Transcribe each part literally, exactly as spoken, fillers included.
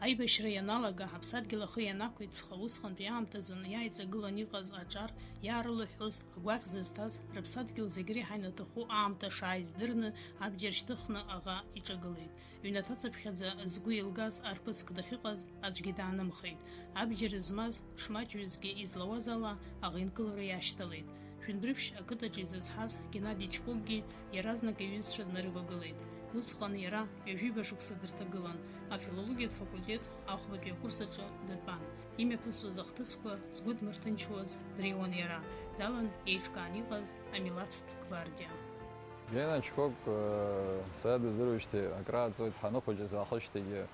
Аибашьра ианалага, ҳаԥсадгьыл ахы ианақәиҭәха, усҟантәи аамҭазын иааиҵагылан иҟаз аҿар иаарылыҳәҳәоз, агәаӷь зызҭаз, рыԥсадгьыл зегь реиҳа инаҭаху аамҭа шааиз дырны, абџьар шьҭыхны аӷа иҿагылеит. Ҩнаҭацыԥхьаӡа згәы еилгаз арԥыск дахьыҟаз аӡәгьы даанымхеит. Абџьар змаз шмаҷҩызгьы излауаз ала, аӷа инкылара иашьҭалеит. Шәындәрыԥшь ақыҭаҿы изызҳаз Геннади Чкокгьы иаразнак иҩызцәа днарывагылеит. Усҟан иара ҩажәиба шықәса дырҭагылан, афилологиатә факультет ахәбатәи акурс аҿы дытәан. Имҩаԥысуаз ахҭысқәа згәы дмырҭынчуаз дреиуан иара, далан еиҿкаан иҟаз амилаҭтә гвардиа. Гена Чкок, э, сара дыздыруеижьҭеи акрааҵуеит, ҳаныхәыҷыз аахижьҭеигьы,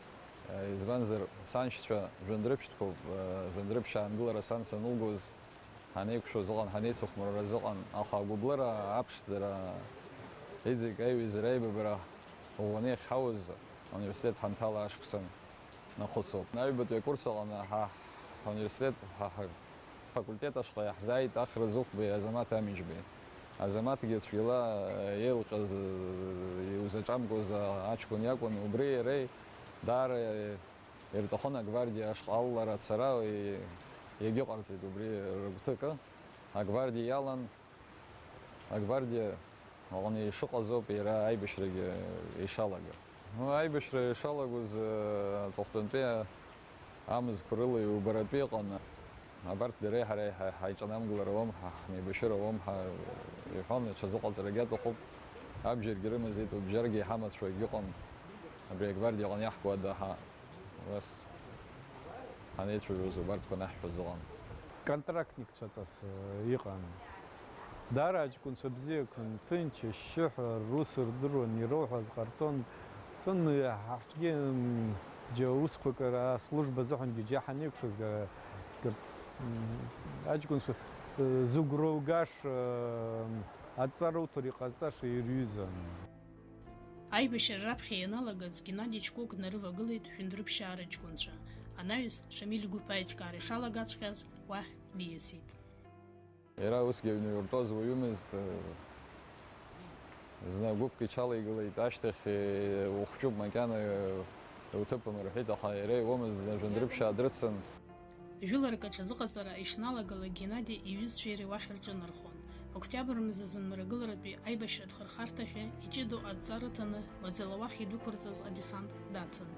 э, избанзар, саншьцәа жәындәрыԥшьтәқәоуп, э, жәындәрыԥшь аангылара сан санылгоз, ҳанеиқәшәоз ыҟан, ҳанеицыхәмарраз ыҟан, аха агәыблыра аԥшӡара иҵегь аиҩызара аибабара ӷәӷәаны иахьҳауз ауниверситет ҳанҭала ашықәсан нахысоуп. Аҩбатәи акурс аҟны ҳа ҳуниверситет, ҳа ҳфакультет ашҟа иаҳзааит Ахра Зыхәбеи Азамаҭ Амиџьбеи. Азамаҭгьы цәгьала еилҟьаз, иузаҿамкуаз аҷкәын иакәын, убри иареи даара ирҭахын агвардиа ашҟа алалара ацара, и-, иагьыҟарҵеит убри рыгәҭакы. Агвардиа иалан, агвардиа аҟны ишыҟаз ауп иара аибашьрагьы ишалага. Ну, аибашьра ишалагоз, э, аҵыхәтәантәи амзқәа рыла иубаратәы иҟан. Абарҭ дара ҳара иҳа-, ҳаиҿанамгылар ауам, ҳа-, ҳмеибашьыр ауам, ҳа-, иҳәон, ҽазыҟаҵарагьы аҭахуп. Абџьаргьы рымазеит, убжьаргьы иҳамацәагьы ыҟан. Абри агвардиа аҟны иаҳкуада ҳа-, Нас ҳанеицәажәоз убарҭқәа анаҳҳәоз ыҟан. Контрактникцәаҵас, э, иҟан. Даара аҷкәынцәа бзиақәан, ҭынч, ашьшьыҳәа, рус рдыруан, ирылҳәаз ҟарҵон. Ҵәын, ҳахьгьы, м, џьа усқәак ара аслужба азыҳәангьы џьа ҳанеиқәшәаз, га-, га-, м, аҷкәынцәа, э, зыгәра угаша, э, адҵа руҭар иҟазҵаша ирҩызан. Аибашьра раԥхьа ианалагаз, Геннади Чкок днарывагылеит шәындәрыԥшьаа рыҷкәынцәа. Анаҩс, Шамиль игәыԥ аиҿкаара ишалагаҵәҟьаз, уахь диасит. Иара усгьы аҩны иуртәоз уаҩымызт, зны гәыԥк иҽалеигалеит, ашьҭахь, ухәҷуп макьана, уҭыԥым рҳәеит, аха иара иуамызт, зны шәындәрыԥшьаа дрыцын. Жәыларак аҽазыҟаҵара ишналагалак, Геннади иҩызцәеи иареи уахь рҿынархон. Октиабр мзазын мрагыларатәи аибашьратә хырхарҭахьы иҷыдоу адҵа рыҭаны, маӡала уахь идәықәырҵаз адесант дацын.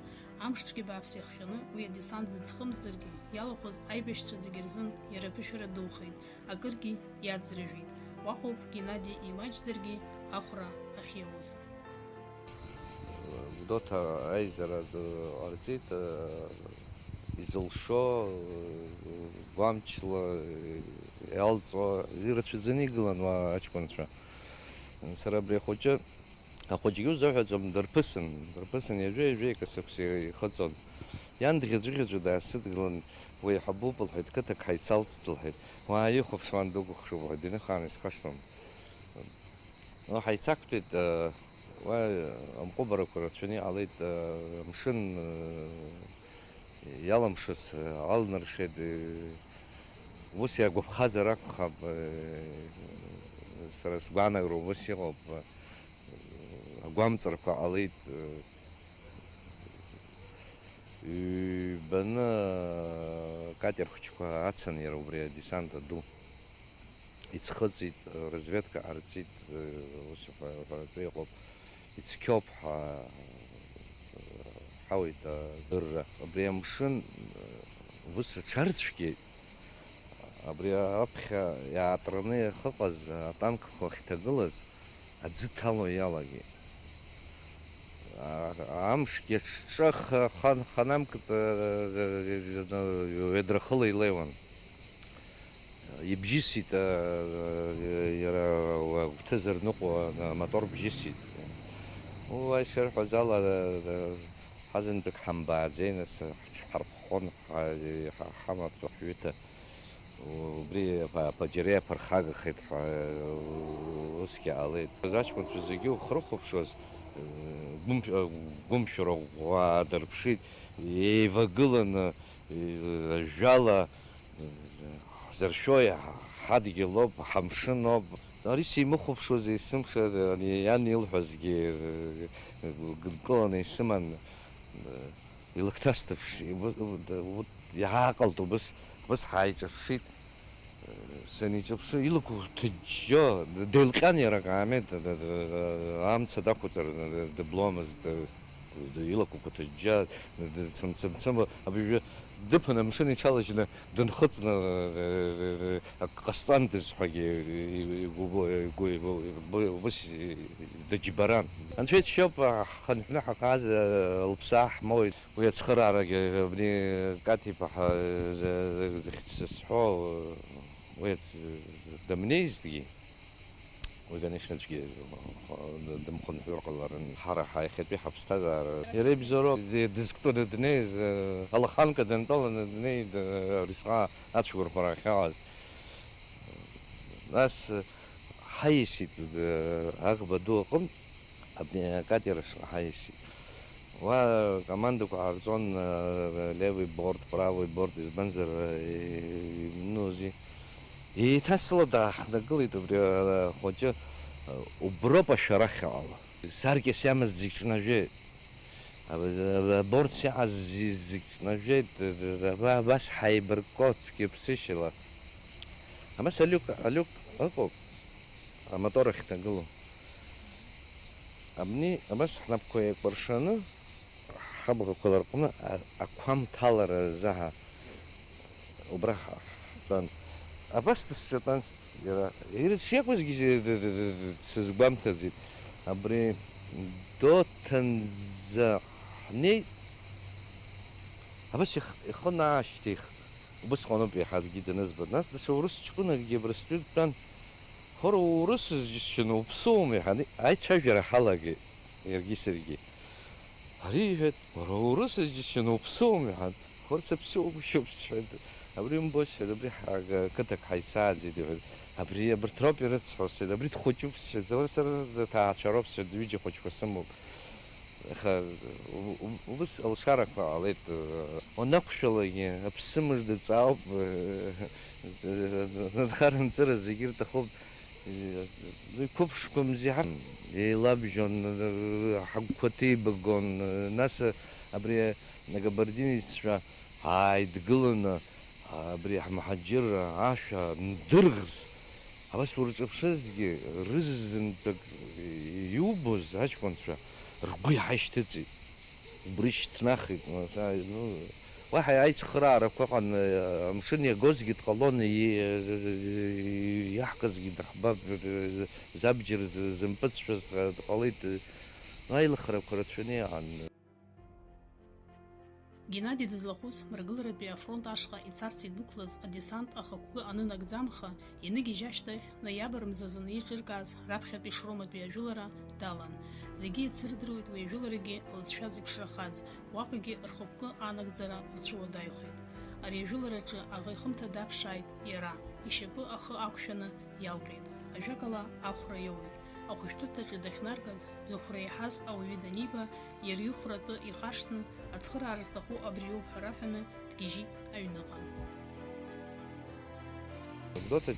Амшцәгьа бааԥс иахҟьаны уи адесант зыӡхымҵзаргьы, иалахәыз аибашьцәа зегьы рзын иара аԥышәара духеит, акыргьы иаӡрыжәит. Уаҟоуп Геннади имаҷзаргьы ахәра ахьиауз. Гәдоуҭа аизара ду ҟарҵеит, изылшо, гәамчла иалҵуа, ирацәаӡаны игылан уа аҷкәынцәа. Сара абри ахәыҷы, ахәыҷгьы узыҳәаӡом, дырԥысын, дырԥысын, ҩажәи-ҩажәи акасықәса ихыҵуан. Иан дӷьаҵәыӷьаҵәуа даасыдгылан, уеиҳабуп, лҳәеит, қыҭак ҳаицалҵт, лҳәеит. Уааихәаԥш, уан дукәыхшоуп, лҳәеит, дынхаан исхашҭуам. Ну, ҳаицақәтәеит, э, уа, э, амҟәыбарақәа рацәаны иҟалеит, э, амшын, э, иаламшыц, э, алнаршеит, э, ус иагәаԥхазар акәхап, э, сара сгәаанагара убас иҟоуп, э, агәамҵрақәа ҟалеит, э, ҩбаны, э, катер хәыҷқәа ацын иара убри адесант аду. Иӡхыҵит, разведка ҟарҵеит, ус ҳәа-, ҳәаратәы иҟоуп, ицқьоуп ҳәа ҳауит адырра. Абри амшын ус аҽарцәгьеит, абри аԥхьа иаатраны иахыҟаз атанкқәа ахьҭагылаз аӡы ҭало иалагеит. А-, амшгьы аҽҿаха хан-, ханамк, э, ҩадрахыла илеиуан. Ибжьысит, э, иара агәҭа зырныҟәо амотор бжьысит. Уа ишырҳәаз ала, э, ҳазынтәык ҳамбааӡеи, нас, ҳарԥхон, ҳа-, ҳа-, ҳамаҵ ҳҩыҭа. Убри аԥа-, аԥаџьареи аԥырхагахеит ҳәа, усгьы ҟалеит. Аҷкәынцәа зегьы ухрыхәаԥшуаз, гәымшә-, гәымшәара ӷәӷәа аадырԥшит, еивагыланы, ажәала, ҳзыршәои, ҳадгьылоуп, ҳамшыноуп. Ари симыхәаԥшуаз есымша, ани иан илҳәазгьы, гынкыланы исыман. Илакҭасҭаԥшит, вот, вот, иааҟалт убыс, убыс ҳааиҿаԥшит. Саниҿаԥшы, илақәа ҭыџьџьо, деилҟьан иара акаамеҭ, амца дақәҵар дыбломызт, илақәақәа ҭыџьџьа, цымцымцыма, абыржәы дыԥан амшын иҽалажьны дынхыҵны, ак ҟасҵандаз ҳәагьы игәы, игәы, игәы, убыс дыџьбаран. Анцәа иџьшьоуп, ҳхынҳәны ҳаҟаз, лыԥсы аҳмоуит. Уи ацхыраарагьы абни Каҭ-иԥа ҳәа захьӡ сызҳәо, уи аӡ-, дымнеизҭгьы, уи, конечно, аӡәгьы дымхынҳәыр ҟаларын. Ҳара ҳа иахьатәи ҳаԥсҭазаара. Иара ибзоуроуп, ди-, дызқәтәаны днеиз, алаханка дантәаланы днеит, Арысҟа ацәқәырԥара ахьааз. Нас, ҳаиасит, э, аӷба ду аҟынтә, абни акатер ашҟа ҳаиасит. Уа командақәа ҟарҵон, э, левый борт, правый борт, избанзар, э, ну, зи-, еиҭа сыла дааҳнагылеит убри, э, ахәыҷы, э, уброуп ашәарахь ала. Саркьа сиамаз зегь ҿнажәеит. Аб-, аб-, аборт сиааз зи-, зегь ҿнажәеит, аб-, абас ҳаибаркко цәгьаԥсышьала. Абас алиук, алиук ыҟоуп, амотор ахьҭагылоу. Абни, абас ҳнапқәа еикәыршаны, ҳаблақәа ларҟәны, а-, ақәа мҭалара азаҳа. Убра ҳтәан. Абас дысҿатәан иара. Ирыцәшьакәызгьы сызгәамҭаӡеит. Абри Доҭанӡа ҳнеит. Абас их-, ихы наашьҭихт. Убысҟаноуп еиҳа аӡәгьы данызба. Нас даҽа урыс ҷкәынакгьы абрыстәы дтәан. Хор урыс џьысшьаны уԥсуоума, иҳәан, аицәажәара ҳалагеит иаргьы саргьы. Ари иҳәеит, уара урыс џьысшьаны уԥсуоума, иҳәан. Хор сыԥсуоуп, шьоуп, сҳәеит. Абри умбои, сҳәеит, абри ҳа-, қыҭак ҳаицааӡеит, иҳәеит. Абри абарҭ роуп ирыцҳау, сҳәеит, абри дхәыҷуп, сҳәеит, сара, сара ҭаацәароуп, сҳәеит, ҩыџьа хәыҷқәа сымоуп. Аха у-, у-, убыс алшарақәа ҟалеит, уанақәшәалакгьы, аԥсы мыжда ҵаауп, анхара-анҵыра зегьы ирҭахуп. Иқәыԥшқәамзи ҳа-, еилабжьон, ҳагәқәа ҭеибагон, нас абри акабардинеццәа ааидгыланы, абри ҳмаҳаџьырра ашәа ндырӷз, абас урҿаԥшызгьы, рызынтәык иубоз аҷкәынцәа ргәы иҳашьҭыҵит. Убри шьҭнахит, нас, ааи, ну, уаҳа аицхыраарақәа ыҟан, амшын иагозгьы дҟалон, и-, иаҳкызгьы дыҳбап, забџьар зымпыҵшәаз дҟалеит, ну, аилыхарақәа рацәаны иҟан. Геннади дызлахәыз, мрагыларатәи афронт ашҟа ицарц идәықәлаз адесант ахықәкы анынагӡамха, ианыгьежь ашьҭахь, ноиабр мзазы иаҿыркааз раԥхьатәи Шроматәи ажәылара далан. Зегьы еицырдыруеит уи ажәыларагьы лызшәа зеиԥшрахаз, уаҟагьы рхықәкы анагӡара рцәуадаҩхеит. Ари ажәылараҿы аӷа ихымҭа даԥшааит иара, ишьапы ахы ақәшәаны иалҟьеит. Ажәакала, ахәра иоуеит. Ахәышәтәырҭаҿы дахьнаргаз, зыхәра иаҳаз ауаҩы даниба, иара ихәра атәы ихаршҭны, ацхыраара зҭаху абриоуп ҳәа раҳәаны, дгьежьит аҩныҟа. Гәдоуҭа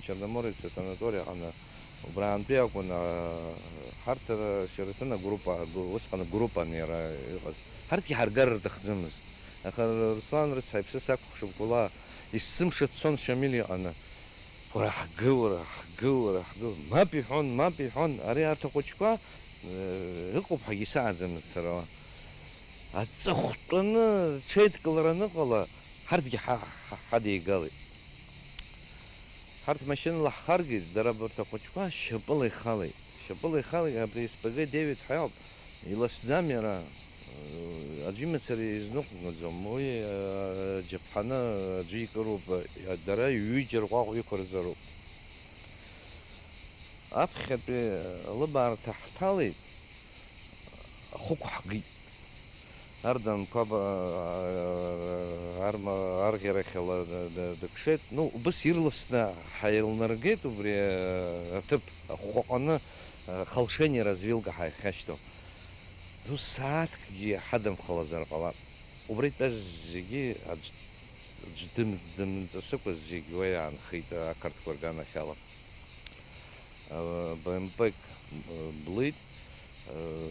Черноморец асанаториа аҟны убраантәи акәын, а, ҳарҭ, а, Шьараҭын агруппа, агу-, усҟан агруппан иара иҟаз. Ҳарҭгьы ҳаргар рҭахӡамызт. Аха Руслан рыцҳа иԥсы сакәыхшоуп, гәыла, есымша дцон Шамил иҟны. Уара ҳгыл, уара ҳгыл, уара ҳгыл. Мап иҳәон, мап иҳәон. Ари арҭ ахәыҷқәа, э, ыҟоуп ҳәагьы исаҳаӡамызт сара уа. Аҵыхәтәаны ҽеидкылара аныҟала, ҳарҭгьы ҳа-, ҳа-, ҳадигалеит. Ҳарҭ машьынала ҳхаргеит, дара абарҭ ахәыҷқәа шьапыла ихалеит. Шьапыла ихалеит, абри С П Г девять ҳәа иоуп. Иласӡам иара. Аӡәы имацара изныҟәгаӡом. Уи, э, џьаԥҳаны аӡәы икыруп, э, дара ҩыџьа рҟәаҟә иқәырҵароуп. Аԥхьатәи лыбаарҭа ҳҭалеит, ахықә ҳгеит. Ардан қәаба, арма-, арӷьарахьала д-, д-, дыкшеит. Ну, убыс ирласны ҳаилнаргеит убри, э, аҭыԥ ахәхәаҟаны, э, Халшени развилка ҳахьашьҭоу. Ну, сааҭкгьы ҳадымхалазар ҟалап. Убра итәаз зегьы аӡә, аӡә дым-, дымҵасыкәа зегь уа иаанхеит ақырҭқәа рганахьала. Э, Б М П-к, э, блит, э,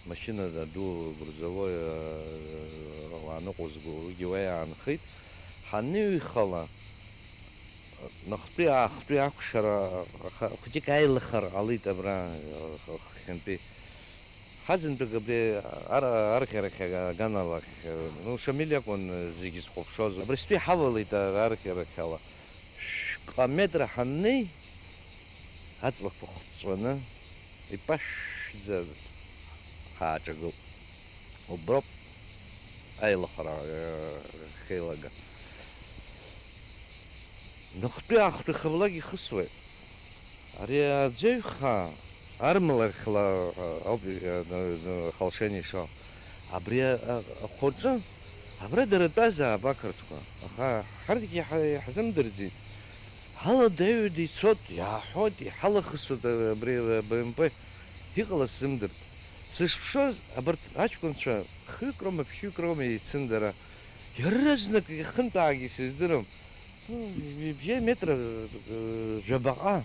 Машьына ду грузовой, э, уааныҟәызго, уигьы уа иаанхеит. Ҳаныҩхала, ныхтәи аахтәи акәшара, аха хәыҷык аилыхара ҟалеит абра, э, хыхьынтәи. Ҳазынтәык абри ар-, арӷьарахь аганала ахь, э, ну, Шамиль иакәын зегьы зхәаԥшуаз. Абрыстәи ҳавалеит ар-, арӷьарахь ала. Шәҟа метра ҳаннеи, аҵлақәа хҵәаны, ипашәӡа ҳааҿагылт. Уброуп аилахара, э, ахьеилага. Ныхтәи аахтәи хыблак ихысуеит. Ари аӡәаҩха армлархьла, э, ауп, э, ны-, ны-, халшени ишо. Абри, э, ахәаҿы, абра дара тәазаап ақырҭқәа, аха ҳарҭгьы иҳа-, иаҳзымдырӡеит. Ҳаладаҩыда ицот, иааҳәот, иҳалахысуеит абри БМП, иҟалаз сзымдырт. Сышԥшоз, абарҭ аҷкәынцәа хҩык роума, ԥшьҩык роума еицын дара. Иаразнак ихынтәаагьы сыздырам. Ибжьы метра, э, жәабаҟа.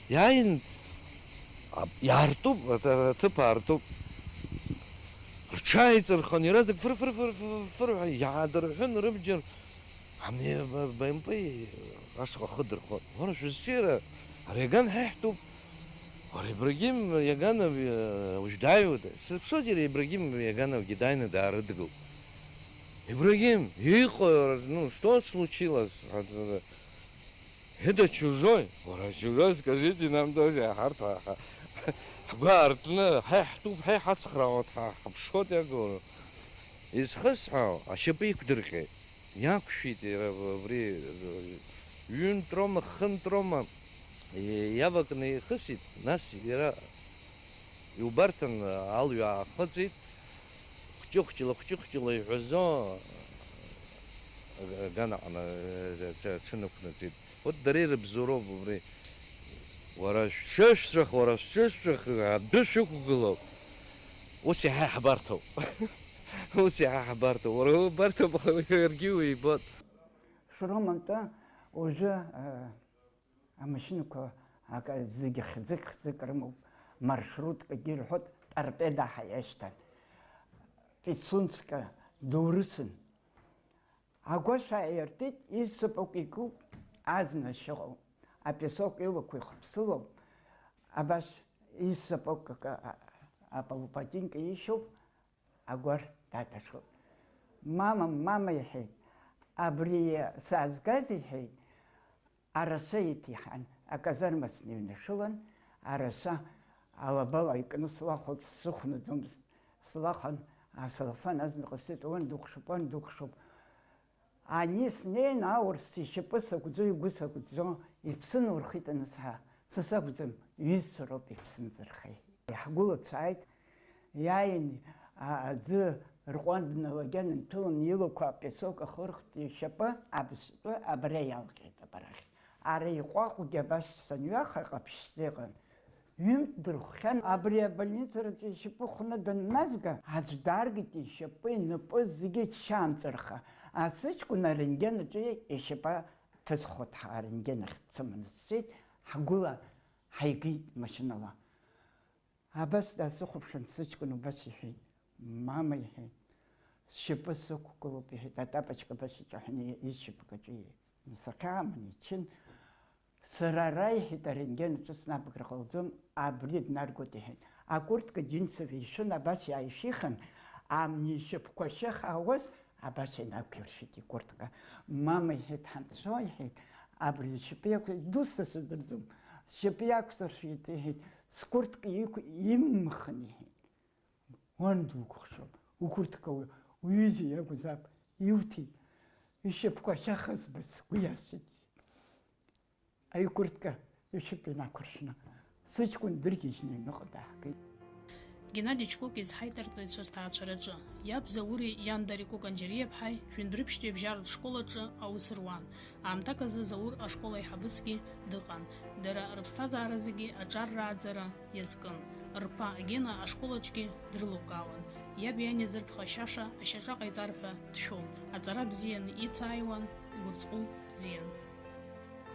Иааин, а, иаартуп, аҭ-, аҭыԥ аартуп. Рҽааиҵырхын, иаразнак фыр-фыр-фыр-фыр-фыр ҳәа иаадырҳәын, рыбџьар ами, б-, БМП ашҟа ахы дырхот. Уара шәызҿиара, ари аган ҳаиҳәтәуп. Уара, Ибрагим Иаганов, э, ужәдааиуада? Сзыԥшуазеи, Ибрагим Иагановгьы дааины даарыдгылт. Ибрагим, иҟои, ну, что случилось? Это чужой? Уара, чужой, скажите нам тоже, ҳарҭ ҳа-, ҳа-, ҳгәы аартны, ҳа иаҳтәуп, ҳа иҳацхраауеит, ҳа ҳаԥшуеит иагоу. Изхысҳәаау, ашьапы иқәдырҟьеит. Иақәшәеит иара абри, ҩынтә роума, хынтә роума, иавакны ихысит, нас иара иубарҭан алҩа аахыҵит, хәҷы-хәҷыла, хәҷы-хәҷыла иҳәазо аганаҟны аҽынықәнаҵеит. Вот дара ирыбзоуроуп убри. Уара шәҽышәҵәах, уара шәҽышәҵәах, адәы шәықәгылоуп. Ус иаҳа иаҳбарҭоуп. Ус иаҳа иаҳбарҭоуп. Уара убарҭоуп, аха иаргьы уибоит. Шром атәы уажәы, э, амашьынақәа ак-, зегьы хьӡык-хьӡык рымоуп, маршруткагьы ирҳәоит, торпеда ҳәа иашьҭан. Пицунска дурысын. Агәашә ааиртит, изсапок икуп, аӡын ашьыҟоу. Апесок илақәа ихыԥсылоуп, абас изсапок акы, а-, аполупатинка ишьоуп, агәар даҭашылт. Мама, мама, иҳәеит, абри саазгаз, иҳәеит, араса иҭиҳан, аказарма сныҩнашылан, араса алабала икны слахәыц сыхәнаӡомызт, слахан, асалафан азныҟа сыҵәуан, дықәшәуп, уан дықәшәуп. Ани снеин, аурыс ишьапы сагәӡо, игәы сагәӡо, иԥсы нурхит анысҳа, са сакәӡам, иҩызцәа роуп иԥсы нзырхеит. Иаҳгәылацәааит, иааин, а-, аӡы рҟәандналагьан инҭылан, илақәа апесок ахырхт, ишьапы абзтәы абра иалҟьеит, абарахь. Ара иҟәаҟәгьы абас санҩаха, ҟаԥшьӡа иҟан. Ҩынтә дырхәхьан, абри абольницараҿы ишьапы хәны данназга, аӡә дааргеит ишьапы, инапы зегьы ччаанҵәырха. Асыҷкәын арентген аҿы ишьапы ҭызхуеит ҳәа арентген ахь дцомызт сҳәеит, ҳгәыла ҳаигеит машьынала. Абас даасыхәаԥшын сыҷкәын, убас иҳәеит, мама, иҳәеит, сшьапы сықәгылоуп, иҳәеит, атапочка абас иҿаҳәаны ишьапык аҿы насахьааман ичын. Сара ара, иҳәеит, арентген аҿы снапыгра ҟалҵом, абри днаргоит, иҳәеит. Акуртка џьынсовый ишәын, абас иааишәихын, амни ишьапқәа шьахаауаз, абас инақәиршәеит икуртка. Мама, иҳәеит, ҳанцо, иҳәеит, абри зшьапы иақәсыршәеит, дусҭа сыдырӡом, зшьапы иақәсыршәеит, иҳәеит, скуртка иқә-, имхын, иҳәеит. Уан дукәыхшоуп, укуртка уи-, уҩыза иакәзаап, иуҭеит. Ишьапқәа ахьахызбаз сгәы иасит. Аикуртка ишьапы инақәыршәны, сыҷкәын дыргьежьны аҩныҟа дааҳгеит. Геннади Ҷкәык изҳаит арҵаҩцәа рҭаацәараҿы. Иаб Заури иан Дарико Канџьариаԥҳаи жәындәрыԥшьтәи абжьаратә школ аҿы аус руан. Аамҭак азы Заур ашкол аиҳабысгьы дыҟан. Дара рыԥсҭазаара зегьы аҿар рааӡара иазкын. Рԥа Гена ашкол аҿгьы дрылукаауан. Иаб иан иазырԥхашьаша ашьаҿа ҟаиҵар ҳәа дшәон. Аҵара бзианы ицааиуан, гәырҵҟәыл бзиан.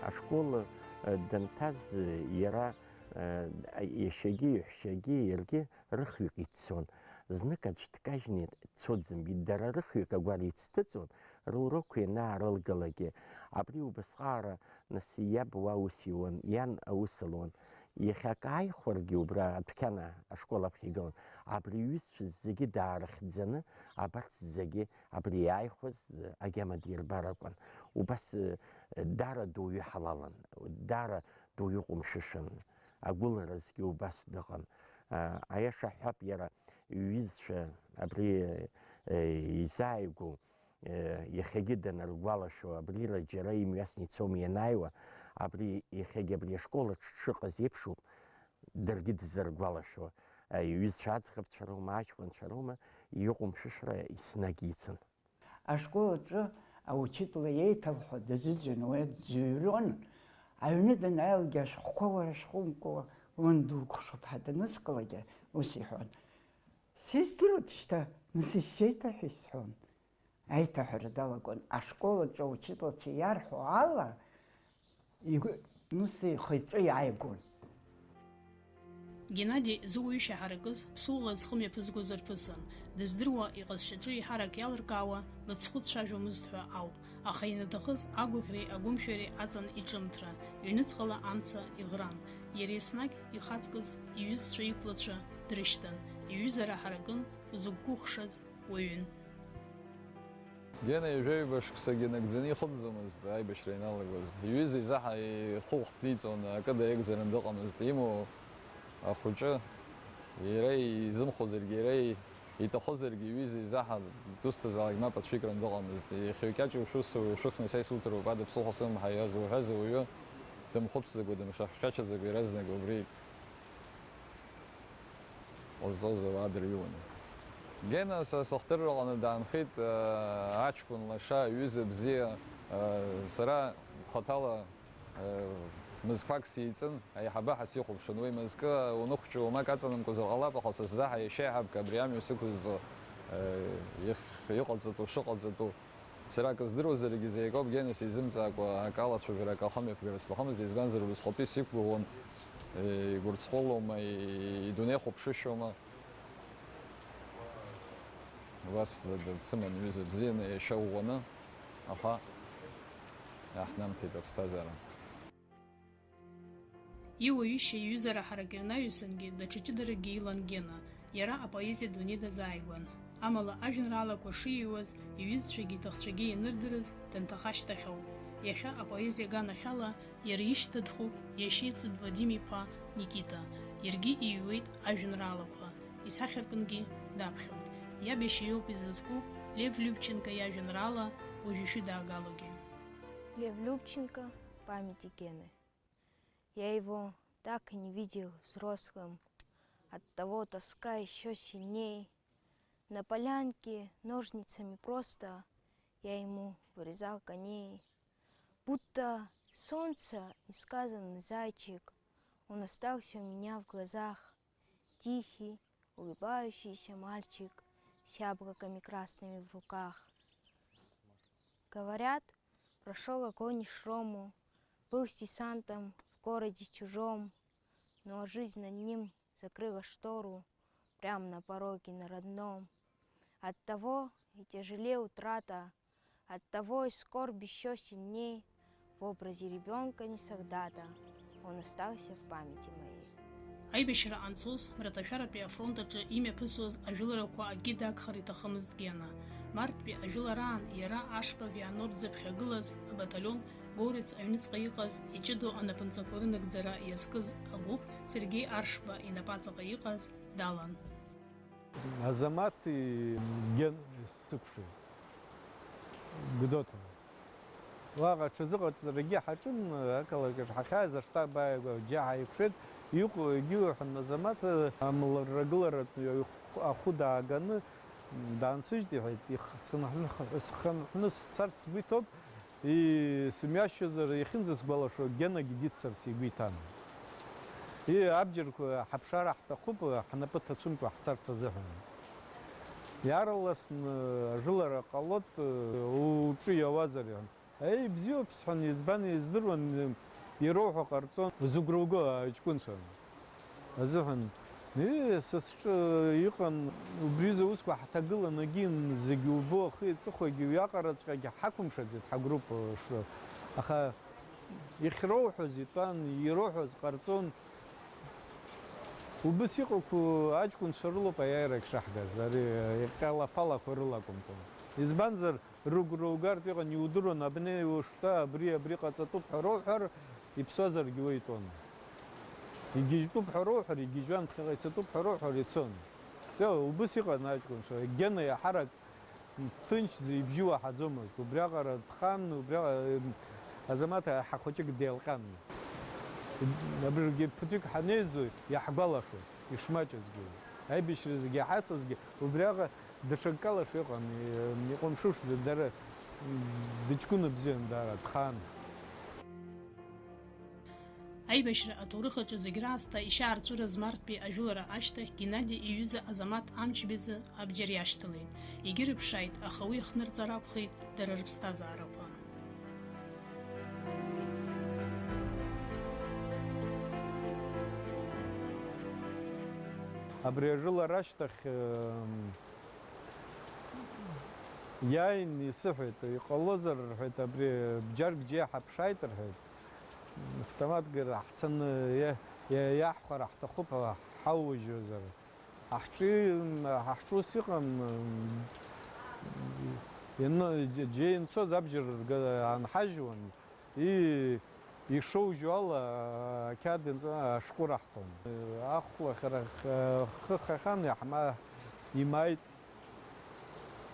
Ашкол, э, данҭаз, э, иара, Иашьагьы иҳәшьагьы иаргьы рыхҩык иццон. Знык аӡә дкажьны дцоӡамбеит, дара рыхҩык агәара ицҭыҵуан, рурокқәа ианаарылгалакгьы. Абри убасҟаара нас иаб уа аус иуан, иан аус луан. Иахьа акы ааихәаргьы убра адәқьана ашкол аԥхьа игылан. Абри иҩызцәа зегьы даарыхьӡаны, абарҭ зегьы абри иааихәаз агьама дирбар акәын. Убас, э, даара дуаҩы ҳалалын, даара дуаҩы ҟәымшәышәын, агәыларазгьы убас дыҟан. А, аиаша ҳҳәап, иара иҩызцәа абри, э, изааигәоу, э, иахьагьы данаргәалашәо, абрира џьара имҩасны ицом ианааиуа, абри иахьагьы абри ашкол аҿы дшыҟаз еиԥшуп, даргьы дызрыгәалашәо, э, иҩызцәа аӡӷабцәа роума, аҷкәынцәа роума, иҟәымшәышәра еснагь ицын. Ашкол аҿы аучитель еиҭалҳәо дазыӡырҩуан, уи дзыҩрыон, аҩны данааилак ашәҟәқәа уара шәҟәымкәа уан дукәыхшоуп ҳәа данысҟалакгьы ус иҳәон. Сыздыруеит шьҭа, нас исзеиҭаҳәа исҳәон. Аиҭаҳәара далагон, ашкол аҿы аучителцәа иарҳәо ала, Игәы, нас ихы-иҿы иааигон. Геннади зуаҩышьа ҳаракыз, ԥсуала зхы мҩаԥызгоз рԥысын. Дыздыруа, иҟазшьаҿы еиҳарак иалыркаауа, лыцхәы дцәажәомызт ҳәа ауп, аха ианаҭахыз агәаӷьреи агәымшәареи аҵан иҿымҭра, ҩныҵҟала амца иӷран. Иара еснагь ихаҵкыз иҩызцәа иқәлацәа дрышьҭан, иҩызара ҳаракын, зыгәқәыхшаз уаҩын. Гена ҩажәаҩба шықәсагьы нагӡаны ихыҵӡомызт аибашьра ианалагоз. Иҩыза изаҳа ихәыхәт диҵон, акы даиагӡаран дыҟамызт. Имоу ахәыҷы иара изымхозаргьы, иара иҭахозаргьы, иҩыза изаҳа дусҭазаалак мап ацәикран дыҟамызт. Иахьа икьаҿ ушәы-, ушәыхны са исуҭароуп, ада ԥсыхәа сымҳәа иазуҳәаз ауаҩы дымхәыцӡакәа, дымхьаҳәхьачаӡакәа иаразнак убри ҟазҵоз ауаа дырҩуан. Гена са сыхдырраҟны даанхеит, э, аҷкәын лаша, аҩыза бзиа, э, сара хаҭала, э, мызқәак сиҵын, аиҳабы ҳәа сихәаԥшын. Уи мызкы уныхәҷы уамак аҵанамкуазар ҟалап, аха са сзаҳа иашьа еиҳабк абри амҩа сықәызҵо, э, их-, иҟаҵатәу, шыҟаҵатәу. Сара акы здыруазаргьы зеикоуп, Гена сизымҵаакәа акы алацәажәара, акы ахымҩаԥгара сҭахымызт, избанзар, убасҟатәи сиқәгәыӷуан, игәырҵҟәылоума, и-, идунеихәаԥшышьоума. Убас д-, д-, дсыман ҩыза бзианы, иашьа ӷәӷәаны, аха иаҳнамҭеит аԥсҭазаара. Иуаҩышьа иҩызара ҳарак ирнаҩсангьы, даҽа ҷыдаракгьы илан Гена. Иара апоезиа дунеи дазааигәан. Амала, ажәеинраалақәа шиҩуаз, иҩызцәагьы иҭахцәагьы ианырдырыз, данҭаха шьҭахьоуп. Иахьа апоезиа аганахьала иара ишьҭа дхуп иашьеиҵб Вадим-иԥа Никита. Иаргьы иҩуеит ажәеинраалақәа, исахьаркынгьы даԥхьоит. Иаб иашьа иоуп изызку Лев Любченко иажәеинраала уажәы ишәыдаагалогьы. Лев Любченко, «Памяти Гены». Я его так и не видел взрослым, оттого тоска ещё сильней. На полянке ножницами просто я ему вырезал коней. Будто солнце, несказанный зайчик, он остался у меня в глазах. Тихий, улыбающийся мальчик с яблоками красными в руках. Говорят, прошёл огонь и шрому, был с десантом в городе чужом, но жизнь над ним закрыла штору прямо на пороге на родном. Оттого и тяжелее утрата, оттого и скорбь ещё сильней в образе ребёнка не солдата, он остался в памяти моей. Аибашьра анцоз, Мраҭашәаратәи афронт аҿы имҩаԥысуаз ажәыларақәа акгьы дагхар иҭахымызт Гена. Марттәи ажәылараан иара Ашба Вианор дзыԥхьагылаз абаталион Горец аҩныҵҟа иҟаз иҷыдоу анапынҵақәа рынагӡара иазкыз агәыԥ Сергеи Аршба инапаҵаҟа иҟаз далан. Азамати Генеи сықәшәеит Гәдоуҭа. Уаҟа аҽазыҟаҵарагьы ҳаҿын, ақалақь аҿы ҳахьааиз аштаб ааигәа џьа ҳаиқәшәеит, иҟоу егьиуҳәан, Азамаҭ амларрагыларатә ахәы дааганы даансыжьт, иҳәеит, ихсынҳәны, схынҳәны сцарц сгәы иҭоуп, и-, сымҩашьозар, иахьынӡасгәалашәо, Генагьы диццарц игәы иҭан. И-, абџьарқәа ҳаԥшаара ҳҭахуп, ҳнапы ҭацәымкәа ҳцарц азыҳәан. Иаарласны ажәылара ҟалоит, уҿы иауазар, иҳәан. Еи, бзиоуп, сҳәан, избан, издыруан, Ироуҳәо ҟарҵон, зыгәра уго аҷкәынцәа азыҳәан. Ыы, са сҿы иҟан, убри рзы аусқәа ҳҭагылан, егьин зегь убо, ахи аҵыхәагьы уиаҟараҵәҟьагьы ҳақәымшәаӡеит ҳагруппа шо. Аха ихьроуҳәоз итәан, ироуҳәоз ҟарҵон. Убыс иҟақәоу аҷкәынцәа рылоуп аиааирагь шаҳгаз, ари иҟьалафалақәа рылакәымкәа. Избанзар, рыгәра угартә иҟан, иудыруан, абни ушьҭа, абри, абри ҟаҵатәуп ҳәа роуҳәар, иԥсуазаргьы уа итәон. Игьежьтәуп ҳәа роуҳәар, игьежьуан, ԥхьаҟа ицатәуп ҳәа роуҳәар, ицон. Все, убыс иҟан аҷкәынцәа. Гена иаҳарак ҭынчӡа ибжьы уаҳаӡомызт. Убриаҟара дхан, убриаҟара, ем, Азамаҭ аиҳа хәыҷык деилҟьан. Абригьы ԥыҭҩык ҳанеизо иаҳгәалашәоит, ишмаҷызгьы. Аибашьра зегьы иҳацызгьы убриаҟа даҽакала шәыҟан, и-, иҟәымшәышәӡа дара, м, дыҷкәына бзиан даара, дхаан. Аибашьра аҭоурых аҿы зегь раасҭа ишьаарҵәыра змартәи ажәылара ашьҭахь Геннади иҩыза Азамаҭ амчыбжазы абџьар иашьҭалеит. Егьырыԥшааит, аха уи ихнырҵар акәхеит дара рыԥсҭазаарақәа. Абри ажәылара ашьҭахь, м, иааин исыҳәеит, иҟалозар, рҳәеит, абри бџьарк џьеиҳ аԥшааит, рҳәеит. Автоматгьы ҳцаны иа-, иа-, иаҳхәара ҳҭахуп, ҳаужьозар. Ҳаҳҿы, ҳаҳҿы ус иҟам, ианы, џьеи инцоз абџьар рга-, анҳажьуан, и-, ишоужьу ала ақьаад ианҵаны ашәҟәы раҳҭон. Ахәлахьара х-, хыхахьан, иаҳма-, имааит.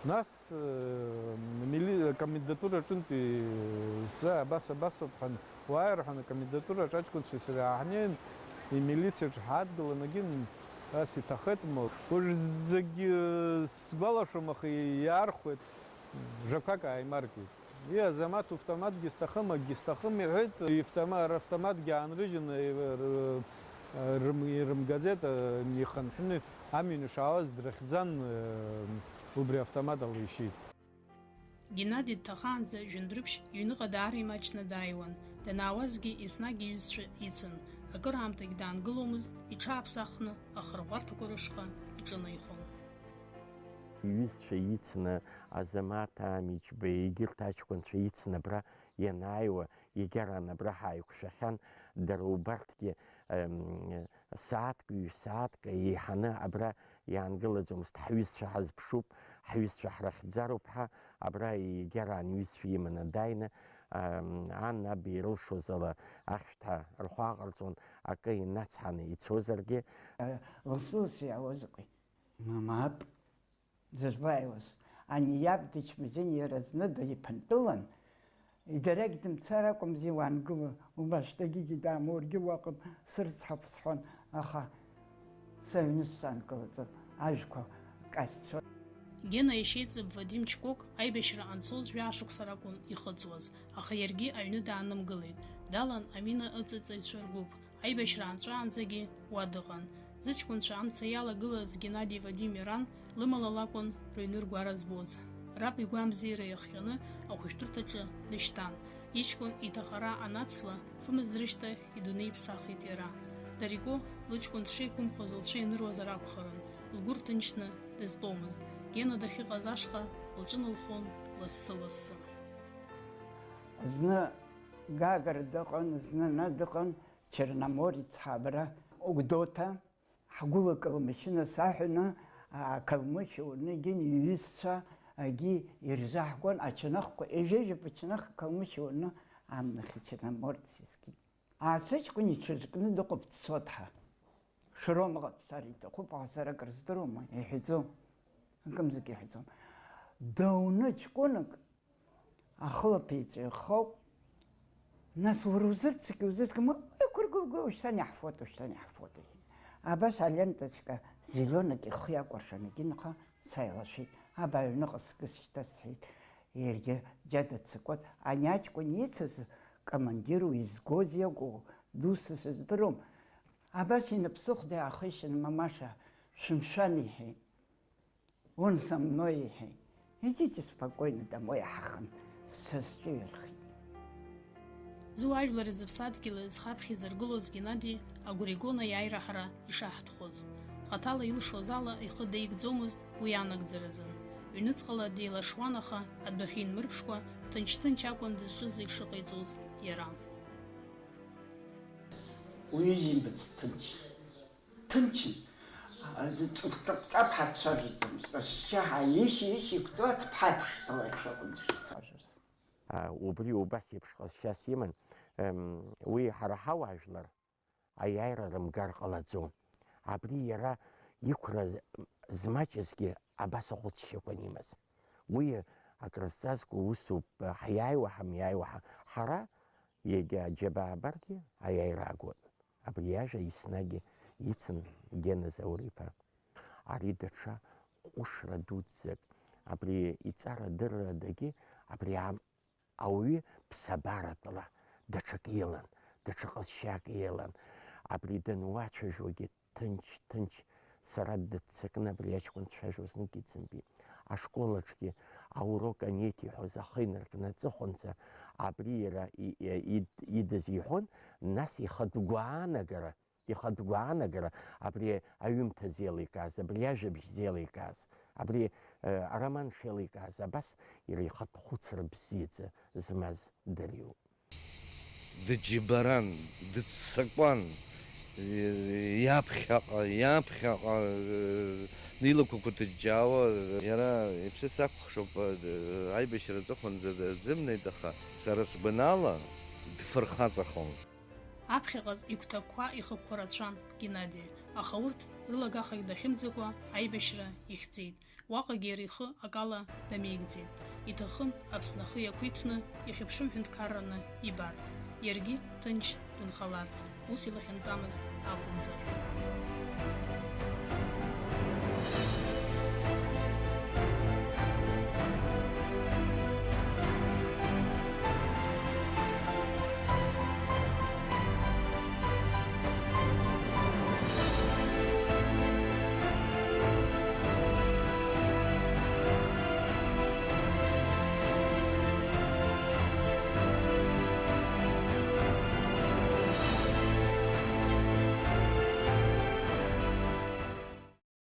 Нас, э, мили-, акомендатура аҿынтәи, сзы абас, абасоуп ҳәан, уааир ҳәан, акомендатура аҿы аҷкәынцәеи сареи ҳнеин, имилициаҿы ҳадгылан, егьин, ас иҭахеит, ма, уажә зегьы сгәалашәом, аха иаархәеит, жәақәак ааимаркит. Уи Азамаҭ автоматгьы сҭахым, акгьы сҭахым иҳәеит, ифтома-, равтоматгьы аанрыжьын, р-, рым-, ирымгаӡеит, ихынҳәны амҩан ишаауаз дрыхьӡан, убри автомат ала ишьит. Геннади дҭахаанӡа Жәындәрыԥшь иҩныҟа даара имаҷны дааиуан, данаауазгьы еснагь иҩызцәа ицын, акыраамҭагь даангыломызт, иҽааԥсахны ахырӷәӷәарҭақәа рышҟа иҿынеихон. Иҩызцәа ицны, Азамаҭ Амичба, егьырҭ аҷкәынцәа ицны абра ианааиуа, егьараан абра ҳааиқәшәахьан, дара убарҭгьы, ем, сааҭк, ҩ-сааҭк еиҳаны абра иаангылаӡомызт, ҳҩызцәа ҳазԥшуп, ҳҩызцәа ҳрыхьӡароуп ҳәа, абра егьараан иҩызцәа иманы дааины, ем, ан, аб ирылшоз ала ахьшәҭҳәа рхәы аҟарҵон, акы инацҳаны ицозаргьы. Лассы-лассы иаауазаҟи? Мап. Дзызбааиуаз, ани иаб дычмазаҩын, иара зны диԥынтәылан, идарагь дымцар акәымзи уаангыло, убас дагьигьы даамоургьы уаҟа срыцҳауп сҳәон, аха са аҩны сзаанкылаӡом, ажәқәа касцәон. Гена ишьеиҵб Вадим Чкок аибашьра анцоз жәаа шықәса ракәын ихыҵуаз, аха иаргьы аҩны даанымгылеит. Далан Амина ыҵаҵаҩцәа ргәыԥ. Аибашьра анҵәаанӡагьы уа дыҟан. Зыҷкәынцәа амца иалагылаз Геннади Вадим Иран лымала лакәын рыҩны ргәара збоз. Раб игәамзиара иахҟьаны ахәышәтәырҭаҿы дышьҭан. Иҷкәын иҭахара анацла, фымз рышьҭахь идунеи иԥсахит иара. Дарико лыҷкәын дшеиқәымхоз лцәа ианыруазар акәхарын, лгәы рҭынчны дызтәомызт. Гена дахьыҟаз ашҟа лҿыналхон лассы-лассы. Зны Гагра дыҟан, зны ана дыҟан. Черноморец ҳабра Гәдоуҭа, ҳгәыла аколмашьына саҳәаны, ақалмышь аурны, егьин иҩызцәа, егьи ирзаҳгон ачанахқәа, ежәа-ҩажәа ачанах акалмышь аурны амнахь ичерноморец изгеит. Ацыҷкәын иҽазкны дыҟоуп дцоит ҳәа. Шромаҟа дцар иҭахуп, ҳәа сара акыр здыруама, иҳәаӡом. Акымзарак иҳәаӡом. Дауны ҷкәынак Ахылаԥеиҵәа ихоуп. Нас уара узырцқьоу, узырцқьоу, ма, иқәыргылгои, ушьҭан иаҳфоит, ушьҭан иаҳфоит, иҳәеит. Абас аленточка зеленок ихы иакәыршан, егьынха сааилашәеит. Аба аҩныҟа сгы шьҭа, сҳәеит. Иаргьы џьа даццакуан. Ани аҷкәын ицыз командиру изгоз иакәу, дусу сыздыруам. Абас инапсыхәда иаахишьын, мамаша, шәымшәан, иҳәеит. Он со мной, иҳәеит. Идите спокойно домой, аҳахын, са сҿы иҩархеит. Зуаажәлар изыԥсадгьыли зхы аԥхьа изыргылоз Геннади агәра игон аиааира ҳара ишаҳҭахоз. Хаҭала илшоз ала ихы деигӡомызт уи анагӡаразын. Ҩныҵҟала деилашуан, аха адәахьы инмырԥшкәа, ҭынч-ҭынч акәын дызҿыз зегь шыҟаиҵоз иара. Уҩызимбац ҭынч, ҭынчын, ҵыԥ-ҵаԥ ҳацәажәаӡомызт, ҟазшьа ҳаихьи-ихьи икӡо аҭыԥҳа ԥшӡала еиԥш акәын дышцәажәоз. Убри убас еиԥш ҟазшьас иман, уи ҳара ҳауаажәлар аиааира рымгар ҟалаӡом. Абри иара иқәра змаҷызгьы абас ахәыцшьақәа анимаз. Уи акрызҵазкуа усуп, ҳиааиуа, ҳамиааиуа, ҳара Егьа аџьабаа абаргьы аиааира агон. Абри иажәа еснагь ицын Гена Заур-иԥа. Ари даҽа ҟәышра дуӡӡак, абри иҵара-дыррадагьы абри аам-, ауаҩы ԥсабаратәла даҽак илан, даҽа ҟазшьак илан. Абри дануацәажәогьы ҭынч, ҭынч, сара дыццакны абри аҷкәын дцәажәо знык иӡымбеит. Ашкол аҿгьы аурок анеиҭиҳәоз ахы инаркны аҵыхәанӡа абри иара и-, и-, ид-, идыз иҳәон, нас ихатә гәаанагара, ихатә гәаанагара абри аҩымҭа зеиликааз, абри ажәабжь зеиликааз, абри, э, ароман шеиликааз, абас иара ихатә хәыцра бзиаӡа змаз дыриоуп. Дыџьбаран, дыццакуан, иаԥхьаҟа, иаԥхьаҟа, илақәақәа ҭыџьџьаауа, иара иԥсыц акәхшоуп, аибашьра аҵыхәанӡа дзымнеит, аха сара сгәанала, дфырхаҵахон. Аԥхьаҟаз игәҭакқәа ихықәкы рацәан Геннади, аха урҭ рылагахагь дахьымӡакәа аибашьра ихьӡеит. Уаҟагьы иара ихы акала дамеигӡеит. Иҭахын Аԥсны ахы иақәиҭны, ихьыԥшым ҳәынҭқарраны ибарц, иаргьы ҭынч дынхаларц, ус илахьынҵамызт акәымзар.